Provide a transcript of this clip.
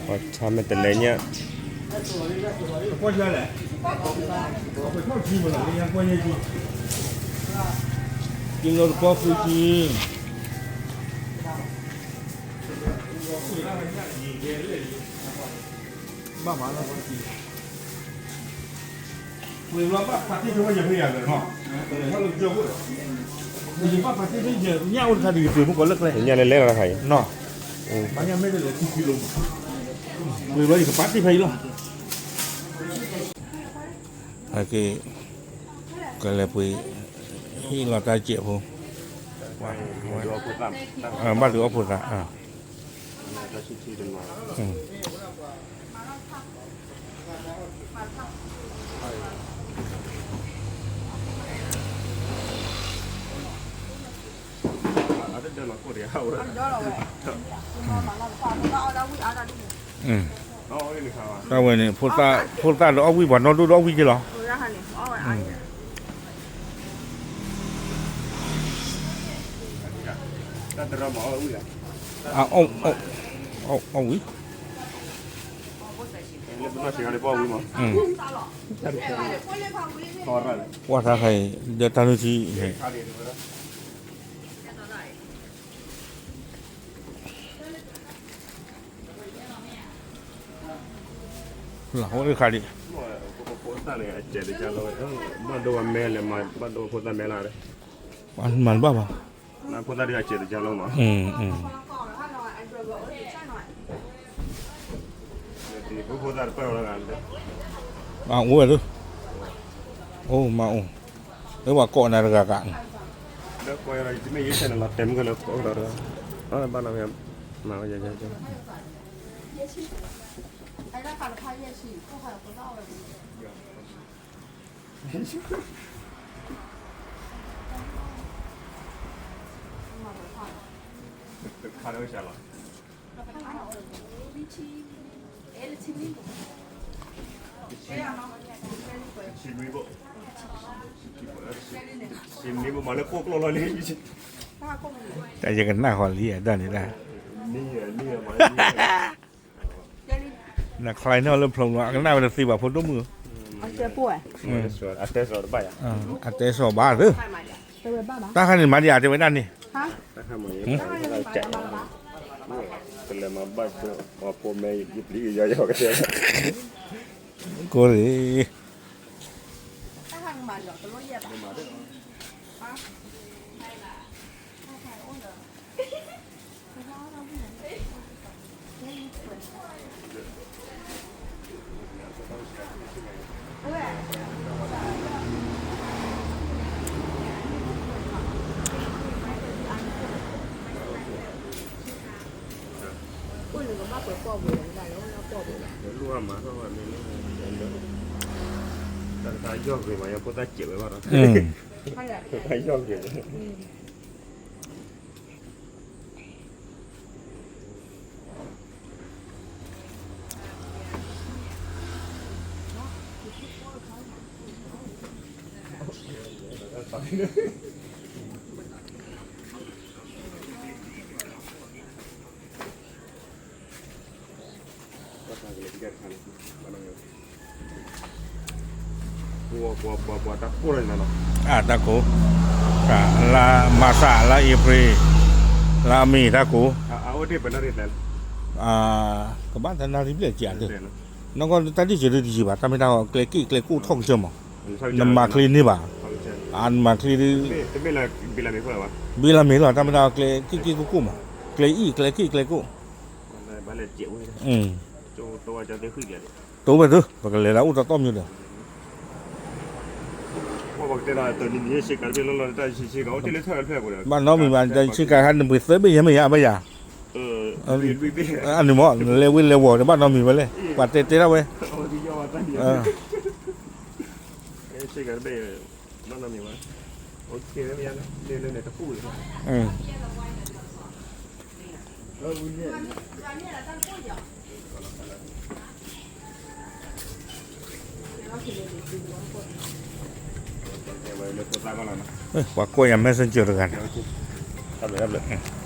ပှၤထါမ့ၢ်တလဲၤညၣ်, ကွၢ်လဲၣ်, ကွၢ်ညၣ်ကံ, ကံလိတပီၢ်ဃုကံ, ဘၣ်မၤလၢ ပှ့ၤလီၤဘၣ်ဖးတ့ၢ်ဆိဝဲယၤဖဲယၤလၢာ်နီၤ, ယဘၣ်ဖးတ့ၢ်ဆိယၤ ညၣ်အိၣ်တခါဒံး ယပှ့ၤမုၢ်ကီၤလၢကျဲ, ညၣ်လဲၤလဲၤလီၤတခါအံၤနီၤ, မၤညၣ်မ့ၢ်တလဲၤခံခံလိၤမး, ပှ့ၤလီၤယကပာ်တ့ၢ်ဖဲအံၤလီၤ, ကလဲၤပှ့ၤ ဟ့ၣ်လီၤတၢ်စဲးဖိ, ဘၣ်ဒုးအီၣ်ဖိသၣ်, တၢ်ဝဲန့ၣ် ဖိသၣ်ဒီးအီၣ်ဝံၣ် ပှၤနီၢ်ဒိၣ်ဒီးအီၣ်ဝံၣ်က့လီၤ, အီၣ်ဝံၣ်, ကွၢ်တၢ်ခါအံၤ ဒီးတၢ်နုၢ်ထံန့ၣ် လၢအိၣ်တခါဒံး, ဘၣ်ဒိဝဲမဲလဲၣ်, ဘၣ်ဒိဖိသၣ်မဲလၢ, မၤတဘၣ်ဘၣ်, ဖိသၣ်ဒ်အစဲးတကါလီၤမး, အအိၣ်ဝဲဒၣ်, အိၣ်မၤအိၣ်, လၢပှၤကိးနၤတဂၤဂၤ, လၢကိးယၤဒီး ယတမ့ၢ်ယဆဲးနလီၤတဲမုၢ်ကလၢကိးဒီး, ဘၣ်နီၤ, မၤဝဲယၤယၤယၤ တၢ်ယကနၣ်ဃီလံအတၢ်န့ၣ်တၢ်, နချါန့ၢ်အီၤလၢဖျိလီၤ အကနၣ်ဝဲတသ့ဘၣ်ဖိဒိၣ်မုၣ်ဧၢ, အတဲစီၤဘၣ်သၢ, တၢ်ခါန့ၣ်မၤဒံးဧါတဲဝဲဒၣ်န့ၣ်, ကလဲၤမၤဘၣ်ဖိမဲာ်ယပျံၤယယီကတဲ, ကိးရ့ၣ် တၢ်တခါယီၢ်ဂ့ၤမး ယဖိသၣ်စဲးဝဲဘၣ်ဒီး, တၢ်တခါယီၢ်ဂ့ၤ တၢ်ကိး, လါမၤစၢ် လါအ့ဖြ့ၣ်, လါမ့ၤတၢ်ကိး, ကဘၣ်တနၣ်ရံၣ်ဘျဲၣ်ကး, နကတၢ်ဒ်စၢၤဒ်တယံာ်ဘၣ် တၢ်မ့ၢ်တၢ်ဂီၤ ကျဲက့ၣ်ကျဲကိၣ်ထီၣ်ကစၢၢ်မး, နမၤချ့န့ၢ်ဘၣ်, နမၤချ့ဒ်, ဘံလါမ့ၤလီၤ တၢ်မ့ၢ်တၢ်ဂီၤကျဲက့ၣ်က့ၣ်ကိၣ်ကိၣ်မး, ကျဲအံၣ်ကျဲက့ၣ်ကျဲကိၣ်, တိဝဲသု ပကလဲၤလၢအိၣ်တတီၢ်မ့ၢ်ဒီး, ဘၣ်နီတမံၤဘၣ် ဆ့ကၤဟဲနပှ့ၤသၢဘ့ၣ်ယဲၢ်မ့ၢ်ယါဘၣ်ယၤ, အန့ၣ်မ့ၢ် နလဲၤဝ့ၤလဲၤဝီၤဒီးဘၣ်နီတမံၤဝဲလဲၣ် ပှၤတဲတဲဒၣ်ဝဲ, ပှၤကွၢ်ယၤ messenger တဂၤန့ၣ်, တၢ်ဘျုးတၢ်ဘျုး